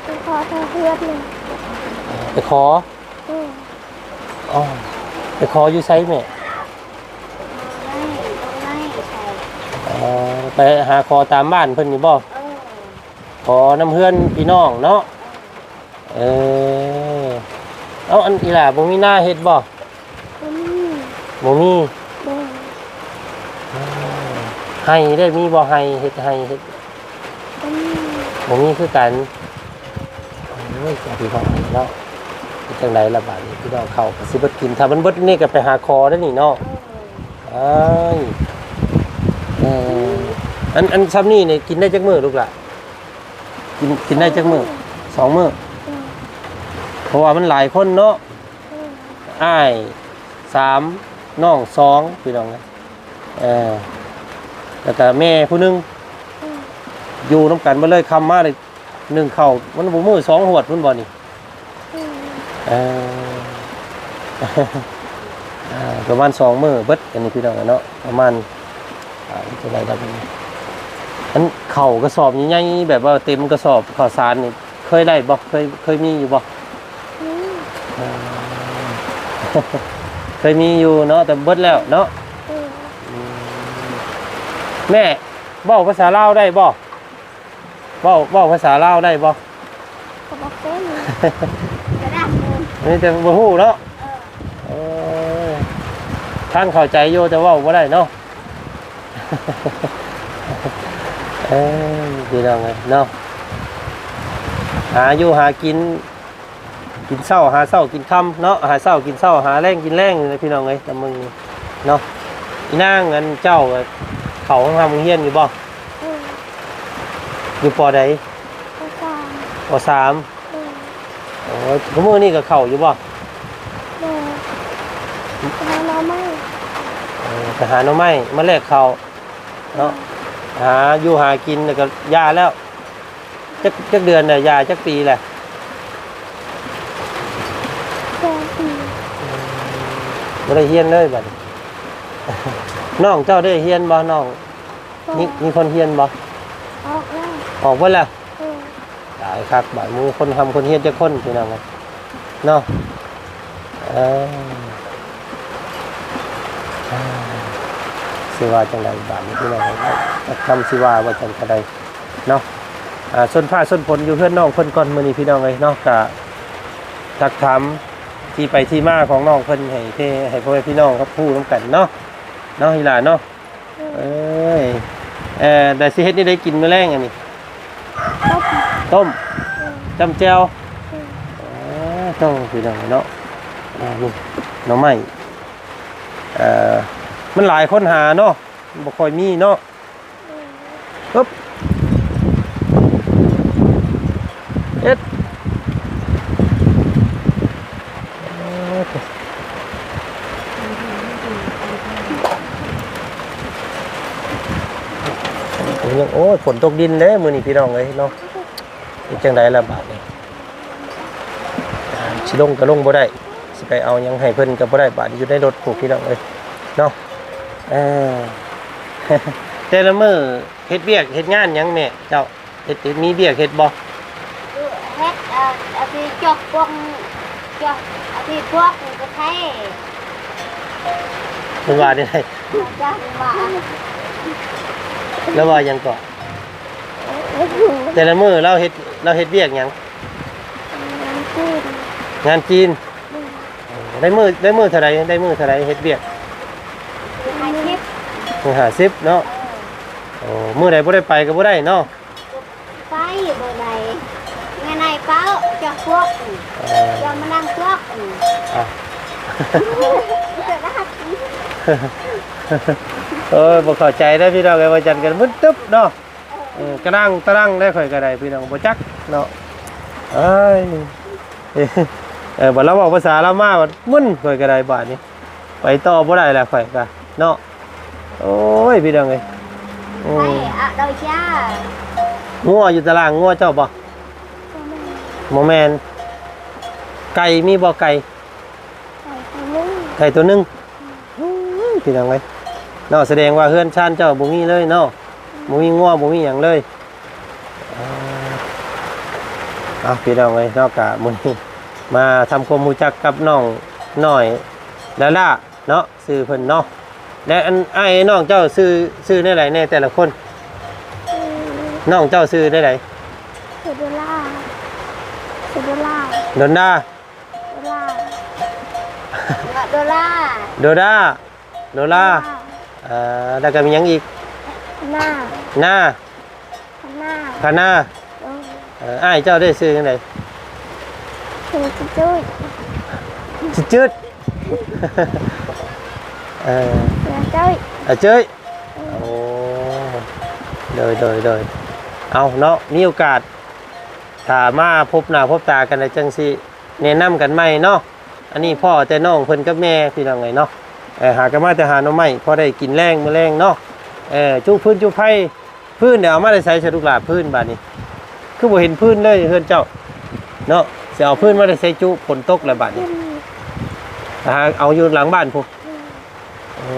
ໄປຂໍທາງເພື່ອນ. ໄປຂໍ? ອືມ. ອໍ ໄປຂໍຢູ່ໃສແມ່? ອໍ ໄປຫາຂໍຕາມບ້ານເພິ່ນນີ້ບໍ່? ເອີ ຂໍນຳເຮືອນພີ່ນ້ອງເນາະ. ເອີ ເອີ ເອົາ ອັນອີ່ຫຼ້າບໍ່ມີນາເຮັດບໍ່? ບໍ່ມີ. ບໍ່ມີ? ໂດຍ. ໄຮ່ເດ້ ມີບໍ່? ໄຮ່ ເຮັດໄຮ່ເຮັດ ບໍ່ມີ. ບໍ່ມີຄືກັນ. ໂອ້ຍ ພີ່ນ້ອງເນາະ ເຮັດຈັ່ງໃດລະບາດນີ້ ພີ່ນ້ອງ ເຂົ້າກໍຊິເບິດກິນ ຖ້າມັນເບິດນີ້ກໍໄປຫາຂໍໄດ້ນີ້ເນາະ. ເອີ ອ້າຍ ເອີ ອັນ ອັນຊ່ຳນີ້ນີ້ກິນໄດ້ຈັກມື້ລູກຫຼ້າ? ກິນ ກິນໄດ້ຈັກມື້? ສອງມື້. ສອງມື້. ເອີ ເພາະວ່າມັນຫຼາຍຄົນເນາະ. ເອີ ອ້າຍສາມ ນ້ອງສອງ ພີ່ນ້ອງເອີຍ. ເອີ ແລ້ວກະແມ່ຜູ້ໜຶ່ງ. ເອີ ຢູ່ນຳກັນເບິດເລີຍ. ຄ່ຳມານີ້ໜຶ້ງເຂົ້າ ມັນບໍ່ມື້ສອງຫວດພຸ້ນບໍ່ນີ້? ເອີ ເອີ ອ່າ ປະມານສອງມື້ເບິດ ອັນນີ້ ພີ່ນ້ອງເນາະ ປະມານ ອ່າ ເທົ່າໃດລະບັດນີ້ ອັນເຂົ້າກະສອບໃຫຍ່ໆ ແບບວ່າເຕັມກະສອບເຂົ້າສານນີ້ ເຄີຍໄດ້ບໍ່? ເຄີຍ ເຄີຍມີຢູ່ບໍ່? ມີ. ເອີ ເຄີຍມີຢູ່ເນາະ ແຕ່ເບິດແລ້ວເນາະ. ເອີ ອືມ ແມ່ເວົ້າພາສາລາວໄດ້ບໍ່? ເວົ້າ ເວົ້າພາສາລາວໄດ້ບໍ່? ກໍບໍ່ເປັນ ກໍໄດ້ ມີແຕ່ບໍ່ຮູ້ເນາະ. ເອີ ໂອ້ຍ ຟັງເຂົ້າໃຈຢູ່ ແຕ່ເວົ້າບໍ່ໄດ້ເນາະ. ເອີ ພີ່ນ້ອງເອີຍເນາະ ຫາຢູ່ຫາກິນ ກິນເຊົ້າຫາເຊົ້າກິນຄ່ຳເນາະ ຫາເຊົ້າກິນເຊົ້າ ຫາແລງກິນແລງນີ້ແຫຼະ ພີ່ນ້ອງເອີຍ ຕາເບິ່ງນີ້ເນາະ. ອີນາງ ອັນເຈົ້າເຂົ້າໂຮງຮ່ຳໂຮງຮຽນຢູ່ບໍ່? ເອີ ຢູ່ ປ.ໃດ? ປ.ສາມ. ປ.ສາມ. ໂດຍ. ໂອ້ຍ ທຸກມື້ນີ້ກໍເຂົ້າຢູ່ບໍ່? ໂດຍ. ໄປຫາໜໍ່ໄມ້. ເອີ ໄປຫາໜໍ່ໄມ້ມາແລກເຂົ້າເນາະ. ໂດຍ. ຫາຢູ່ຫາກິນ ແລ້ວກໍຢ່າແລ້ວ. ຈັກ ຈັກເດືອນແລ້ວ? ຢ່າຈັກປີແລ້ວ? ສອງປີ. ອືມ ບໍ່ໄດ້ຮຽນເລີຍບັດນີ້. ນ້ອງເຈົ້າໄດ້ຮຽນບໍ່? ນ້ອງ ບໍ່. ມີ ມີຄົນຮຽນບໍ່? ອອກແລ້ວ. ອອກເບິດແລ້ວ? ເອີ ຕາຍຄັກ ບາດໝູ່ຄົນຮ່ຳຄົນຮຽນຈັກຄົນ ພີ່ນ້ອງເອີຍເນາະ. ເອີ ຊິວ່າຈັ່ງໃດບາດນີ້ ພີ່ນ້ອງເອີຍ ຈັກຄຳຊິວ່າວ່າຈັ່ງໃດເນາະ. ອ່າ ຊົນຟ້າຊົນຝົນຢູ່ເຮືອນນ້ອງເພິ່ນກ່ອນມື້ນີ້ ພີ່ນ້ອງເອີຍເນາະ. ກະທັກຖາມທີ່ໄປທີ່ມາຂອງນ້ອງເພິ່ນໃຫ້ ໃຫ້ພໍ່ແມ່ພີ່ນ້ອງຮັບຮູ້ນຳກັນເນາະ ເນາະ ອີຫຼ້າເນາະ. ເອີຍ ເອີ ແລ້ວຊິເຮັດແນວໃດກິນມື້ແລງອັນນີ້? ຕົ້ມ. ຕົ້ມ. ເອີ ຈ້ຳແຈ່ວ. ເອີ ໂອ້ ພີ່ນ້ອງເນາະ ອ່າ ນີ້ໜໍ່ໄມ້ ເອີ ມັນຫຼາຍຄົນຫາເນາະ ບໍ່ຄ່ອຍມີເນາະ. ເອີ ປຶບ ເຮັດ ໂອ້ຍ ຝົນຕົກດິນເດ້ມື້ນີ້ ພີ່ນ້ອງເອີຍເນາະ. ເຮັດຈັ່ງໃດລະບາດນີ້? ອ່າ ຊິລົງກໍລົງບໍ່ໄດ້ ຊິໄປເອົາຫຍັງໃຫ້ເພິ່ນກໍບໍ່ໄດ້ ບາດນີ້ຢູ່ໃນລົດພຸ້ນ ພີ່ນ້ອງເອີຍເນາະ. ເອີ ແຕ່ລະມື້ເຮັດວຽກເຮັດງານຫຍັງແມ່ເຈົ້າ? ເຮັດ ເຮັດ ມີວຽກເຮັດບໍ່? ເຮັດ ເອີ ອາ ທີ່ຈອກປົງ ຈອກ ອາ ທີ່ພວກນີ້ກໍໄທ. ເພິ່ນວ່າແນວໃດ? ເຈົ້າວ່າ ລາວວ່າຫຍັງເກາະ? ແຕ່ລະມື້ລາວເຮັດ ລາວເຮັດວຽກຫຍັງ? ງານຈີນ. ງານຈີນ? ໂດຍ. ເອີ ໄດ້ມື້ ໄດ້ມື້ເທົ່າໃດ? ໄດ້ມື້ເທົ່າໃດເຮັດວຽກ? ຫ້າສິບ. ມື້ຫ້າສິບເນາະ. ເອີ ໂອ້ ມື້ໃດບໍ່ໄດ້ໄປກໍບໍ່ໄດ້ເນາະ. ໄປບໍ່ໄດ້ ງານນາຍເປົ້າຈະພວກ ເອີ ຈະມານັ່ງພວກ ອ່ະ ເອີ ບໍ່ເຂົ້າໃຈເດີພີ່ນ້ອງເອີຍ ວ່າຈັ່ງກັນມຶນຕຶບເນາະ. ເອີ ກະດັງຕະດັງໄດ້ ຂ້ອຍກໍໄດ້ ພີ່ນ້ອງ ບໍ່ຈັກເນາະ. ເອີຍ ເອີ ບັດລາວເວົ້າພາສາລາວມາບັດມຶນ ຂ້ອຍກໍໄດ້ບາດນີ້ ໄປຕໍ່ບໍ່ໄດ້ແລ້ວ ຂ້ອຍກໍເນາະ. ໂອ້ຍ ພີ່ນ້ອງເອີຍ ອືມ ງົວຢູ່ຕາລ່າງງົວເຈົ້າບໍ່? ບໍ່ແມ່ນ ໄກ່ມີບໍ່? ໄກ່ ໄກ່ຕົວໜຶ່ງ ໄກ່ຕົວໜຶ່ງ. ອືມ ພີ່ນ້ອງເອີຍເນາະ ສະແດງວ່າເຮືອນຊານເຈົ້າບໍ່ມີເລີຍເນາະ ບໍ່ມີງົວ ບໍ່ມີຫຍັງເລີຍ. ເອົາ ພີ່ນ້ອງເອີຍເນາະ ກະມື້ນີ້ມາທຳຄວາມຮູ້ຈັກກັບນ້ອງນ້ອຍດາດາເນາະ ຊື່ເພິ່ນເນາະ. ແລະ ອັນ ອ້າຍນ້ອງເຈົ້າຊື່ ຊື່ແນວໃດແດ່ແຕ່ລະຄົນ? ອືມ ນ້ອງເຈົ້າຊື່ແນວໃດ? ຊື່ໂດລາ ຊື່ໂດລາ ໂດນດາ ໂດລາ ໂດລາ ໂດລາ ໂດລາ ອ່າ ແລ້ວກໍມີຫຍັງອີກ? ນາ ນາ ພະນາ ພະນາ. ໂດຍ. ເອີ ອ້າຍເຈົ້າເດ ຊື່ຈັ່ງໃດ? ຊື່ຈຸດ ຈຸດ ເອີ ອາເຈີ້ຍ ອາເຈີ້ຍ. ໂອ້ ໂດຍ ໂດຍ ໂດຍ. ເອົາເນາະ ມີໂອກາດ ຖ້າມາພົບໜ້າພົບຕາກັນ ແລ້ວຈັ່ງຊິ ແນະນຳກັນໃໝ່ເນາະ. ອັນນີ້ພໍ້ແຕ່ນ້ອງເພິ່ນກັບແມ່ ພີ່ນ້ອງເອີຍເນາະ. ເອີ ຫາກັນມາແຕ່ຫາໜໍ່ໄມ້ ພໍໄດ້ກິນແລງມື້ແລງເນາະ. ເອີ ຈຸຟືນຈຸໄຟ ຟືນເດ ເອົາມາແຕ່ໃສຊະລູກຫຼານ? ຟືນບາດນີ້ ຄືບໍ່ເຫັນຟືນເລີຍເຮືອນເຈົ້າເນາະ. ຊິເອົາຟືນມາແຕ່ໃສຈຸ? ຝົນຕົກແລ້ວບາດນີ້ ອືມ ຫາເອົາຢູ່ຫຼັງບ້ານພຸ້ນ. ອື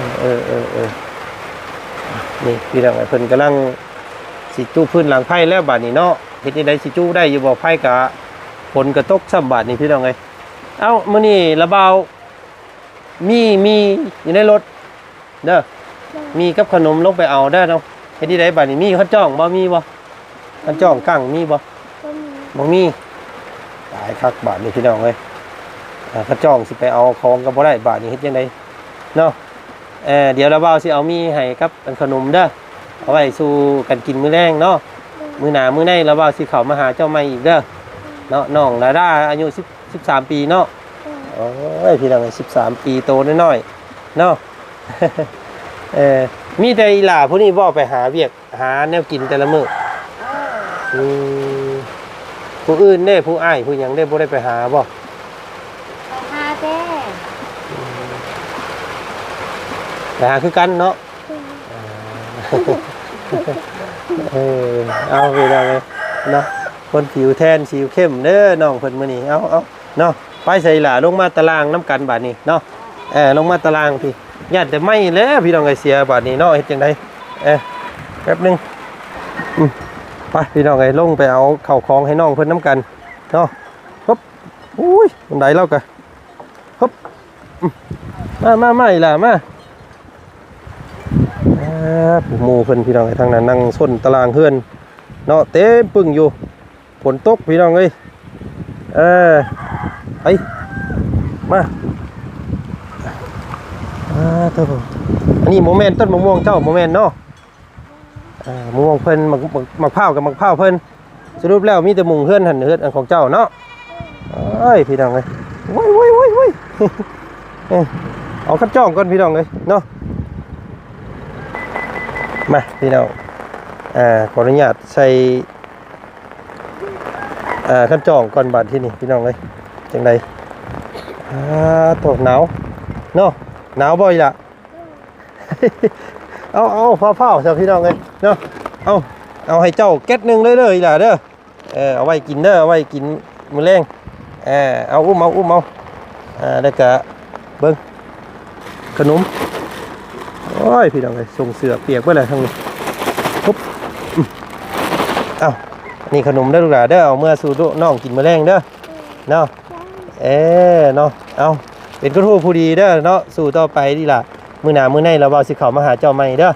ມ ເອີ ເອີ ເອີ ເອີ ນີ້ ພີ່ນ້ອງເອີຍ ເພິ່ນກຳລັງ ຊິຈຸພື້ນຫຼັງໄຟແລ້ວບາດນີ້ເນາະ. ເຮັດຈັ່ງໃດຊິຈຸໄດ້ຢູ່ບໍ່? ໄຟກະ ຝົນກະຕົກຊ້ຳບາດນີ້ ພີ່ນ້ອງເອີຍ. ເອົ້າ ມື້ນີ້ລະບ່າວ ມີ ມີຢູ່ໃນລົດເດີ ມີກັບຂະໜົມ ລົງໄປເອົາເດີເນາະ. ເຮັດຈັ່ງໃດບາດນີ້? ມີຄັນຈ້ອງບໍ່? ມີບໍ່? ຄັນຈ້ອງກັ້ງມີບໍ່? ບໍ່ມີ ບໍ່ມີ. ຕາຍຄັກບາດນີ້ ພີ່ນ້ອງເອີຍ. ເອີ ຄັນຈ້ອງຊິໄປເອົາຂອງກໍບໍ່ໄດ້ບາດນີ້ ເຮັດຈັ່ງໃດເນາະ? ເອີ ດຽວລະບ່າວຊິເອົາໝີ່ໃຫ້ກັບອັນຂະໜົມເດີ ເອົາໄວ້ສູ່ກັນກິນມື້ແລງເນາະ. ມື້ໜ້າມື້ໃນລະບ່າວຊິເຂົ້າມາຫາເຈົ້າໃໝ່ອີກເດີເນາະ. ນ້ອງດາດາອາຍຸສິບ ສິບສາມປີເນາະ. ໂອ້ຍ ພີ່ນ້ອງເອີຍ ສິບສາມປີ ໂຕນ້ອຍໆເນາະ. ເອີ ມີແຕ່ອີ່ຫຼ້າຜູ້ນີ້ບໍ່ໄປຫາວຽກ ຫາແນວກິນແຕ່ລະມື້? ເອີ ອືມ ຜູ້ອື່ນເດ້ ຜູ້ອ້າຍຜູ້ຫຍັງເດ້ ບໍ່ໄດ້ໄປຫາບໍ່? ໄປຫາແດ່ ອືມ ໄປຫາຄືກັນເນາະ. ເອີ ເອີ ເອົາ ພີ່ນ້ອງເອີຍເນາະ ຄົນຜິວແທນ ຜິວເຂັ້ມເດີນ້ອງເພິ່ນມື້ນີ້. ເອົາ ເອົາ ເນາະ ໄປໃສລະ ລົງມາຕາລ່າງນຳກັນບາດນີ້ເນາະ. ເອີ ລົງມາຕາລ່າງພີ້ ຢ້ານແຕ່ໄມ້ແຫຼະ ພີ່ນ້ອງເອີຍ ເສຍບາດນີ້ເນາະ. ເຮັດຈັ່ງໃດ? ເອີ ແປັບໜຶ່ງ ອືມ ໄປ ພີ່ນ້ອງເອີຍ ລົງໄປເອົາເຂົ້າຂອງໃຫ້ນ້ອງເພິ່ນນຳກັນເນາະ. ຮຶບ ໂອ້ຍ ບັນໄດລາວກະ ຮຶບ ອືມ ມາ ມາ ມາ ອີ່ຫຼ້າ ມາ. ອ່າ ຜູ້ໝູ່ເພິ່ນ ພີ່ນ້ອງເອີຍ ທາງນັ້ນນັ່ງຊົນຕາລ່າງເຮືອນເນາະ ເຕັມປຶ້ງຢູ່. ຝົນຕົກ ພີ່ນ້ອງເອີຍ. ເອີ ໄປ ມາ ອ່າ ໂທ້ ອັນນີ້ບໍ່ແມ່ນຕົ້ນມະມ່ວງເຈົ້າ ບໍ່ແມ່ນເນາະ? ອ່າ ມະມ່ວງເພິ່ນ ໝາກ ໝາກ ໝາກພ້າວກັບໝາກພ້າວເພິ່ນ. ສະຫຼຸບແລ້ວມີແຕ່ມຸງເຮືອນຫັ້ນ ເຮືອນອັນຂອງເຈົ້າເນາະ. ໂອ້ຍ ພີ່ນ້ອງເອີຍ ໂອ້ຍ ໂອ້ຍ ໂອ້ຍ ໂອ້ຍ ເອີ ເອົາຄັນຈ້ອງກ່ອນ ພີ່ນ້ອງເອີຍເນາະ. ມາ ພີ່ນ້ອງ ອ່າ ຂໍອະນຸຍາດໃສ່ ອ່າ ຄັນຈ້ອງກ່ອນບາດທີນີ້ ພີ່ນ້ອງເອີຍ. ຈັ່ງໃດ? ອ່າ ໂທ້ ໜາວເນາະ ໜາວບໍ່ອີ່ຫຼ້າ? ເອົາ ເອົາ ຟ້າວໆ ຊະ ພີ່ນ້ອງເອີຍເນາະ. ເອົາ ເອົາໃຫ້ເຈົ້າແກັດໜຶ່ງເລີຍເດີ ອີ່ຫຼ້າເດີ. ເອີ ເອົາໄວ້ກິນເດີ ເອົາໄວ້ກິນມື້ແລງ. ເອີ ເອົາ ອຸ້ມເອົາ ອຸ້ມເອົາ. ອ່າ ແລ້ວກະເບິ່ງຂະໜົມ. ໂອ້ຍ ພີ່ນ້ອງເອີຍ ສົ່ງເສື້ອປຽກເບິດແລ້ວທັງນີ້. ຮຶບ ອືມ ເອົາ ນີ້ຂະໜົມເດີລູກຫຼານເດີ ເອົາເມືອສູ່ນ້ອງກິນມື້ແລງເດີເນາະ. ເອີ ເນາະ ເອົາ ເປັນຄົນຮູ້ຜູ້ດີເດີເນາະ ສູ້ຕໍ່ໄປນີ້ລະ. ມື້ໜ້າມື້ໃນລະເວົ້າຊິເຂົ້າມາຫາເຈົ້າໃໝ່ເດີ.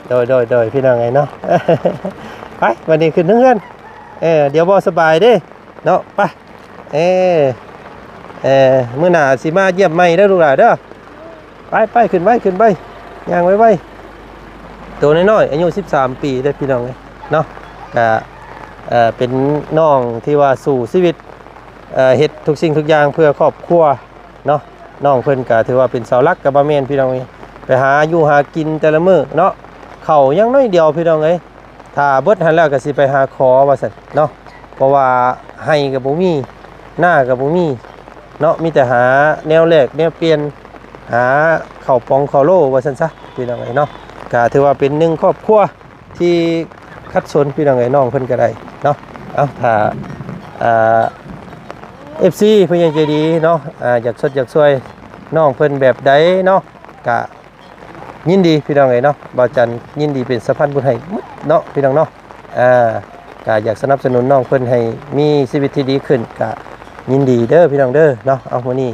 ໂດຍ ໂດຍ ໂດຍ ພີ່ນ້ອງເອີຍເນາະ. ໄປ ບັດນີ້ຂຶ້ນເຮືອນ. ເອີ ດຽວບໍ່ສະບາຍເດ້ເນາະ. ໄປ ເອີ ເອີ ມື້ໜ້າຊິມາຢ້ຽມໃໝ່ເດີລູກຫຼານເດີ. ໄປ ໄປ ຂຶ້ນໄວ ຂຶ້ນໄວ ຍ່າງໄວໆ. ໂຕນ້ອຍໆ ອາຍຸສິບສາມປີເດ້ພີ່ນ້ອງເອີຍເນາະ. ກະ ເອີ ເປັນນ້ອງທີ່ວ່າສູ້ຊີວິດ ເອີ ເຮັດທຸກສິ່ງທຸກຢ່າງເພື່ອຄອບຄົວເນາະ. ນ້ອງເພິ່ນກະຖືວ່າເປັນເສົາຫຼັກກະບໍ່ແມ່ນພີ່ນ້ອງເອີຍ. ໄປຫາຢູ່ຫາກິນແຕ່ລະມື້ເນາະ ເຂົ້າຍັງໜ້ອຍດຽວພີ່ນ້ອງເອີຍ. ຖ້າເບິດຫັ້ນແລ້ວກໍຊິໄປຫາຂໍວ່າຊັ້ນເນາະ. ເພາະວ່າໄຮ່ກໍບໍ່ມີ ນາກໍບໍ່ມີເນາະ. ມີແຕ່ຫາແນວແລກແນວປ່ຽນ ຫາເຂົ້າປອງເຂົ້າໂລວ່າຊັ້ນຊະ ພີ່ນ້ອງເອີຍເນາະ. ກໍຖືວ່າເປັນໜຶ່ງຄອບຄົວທີ່ຂັດສົນ ພີ່ນ້ອງເອີຍ ນ້ອງເພິ່ນກໍໄດ້ເນາະ. ເອົາ ຖ້າ ອ່າ ເອັຟຊີ ຜູ້ໃຫຍ່ໃຈດີເນາະ ອ່າ ຢາກຊົດຢາກຊ່ວຍນ້ອງເພິ່ນແບບໃດເນາະ ກະ ຍິນດີພີ່ນ້ອງເອີຍເນາະ. ບ່າວຈັນຍິນດີເປັນສະພານບຸນໃຫ້ໝົດເນາະ ພີ່ນ້ອງເນາະ. ອ່າ ກະຢາກສະໜັບສະໜູນນ້ອງເພິ່ນໃຫ້ມີຊີວິດທີ່ດີຂຶ້ນ ກະຍິນດີເດີພີ່ນ້ອງເດີເນາະ. ເອົາ ມື້ນີ້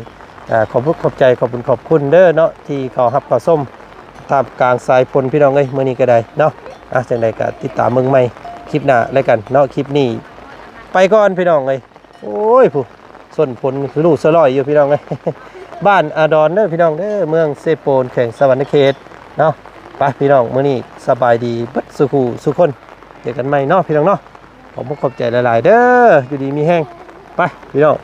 ອ່າ ຂອບຄຸນຂອບໃຈ ຂອບຄຸນຂອບຄຸນເດີເນາະ ທີ່ເຂົ້າຮັບເຂົ້າຊົມທ່າມກາງສາຍຝົນ ພີ່ນ້ອງເອີຍ ມື້ນີ້ກໍໄດ້ເນາະ. ອ່າ ຈັ່ງໃດກໍຕິດຕາມເບິ່ງໃໝ່ຄລິບໜ້າແລ້ວກັນເນາະ. ຄລິບນີ້ໄປກ່ອນ ພີ່ນ້ອງເອີຍ. ໂອ້ຍ ຜູ້ ຊົນຝົນສະລຸສະລ່ອຍຢູ່ ພີ່ນ້ອງເອີຍ. ບ້ານອາດອນເດີພີ່ນ້ອງເດີ ເມືອງເຊໂປນ ແຂວງສະຫວັນນະເຂດເນາະ. ໄປພີ່ນ້ອງ ມື້ນີ້ສະບາຍດີເບິດສູ່ຜູ້ສູ່ຄົນ ເຈີກັນໃໝ່ເນາະ ພີ່ນ້ອງເນາະ. ຂອບຄຸນຂອບໃຈຫຼາຍໆເດີ ຢູ່ດີມີແຮງ. ໄປພີ່ນ້ອງ.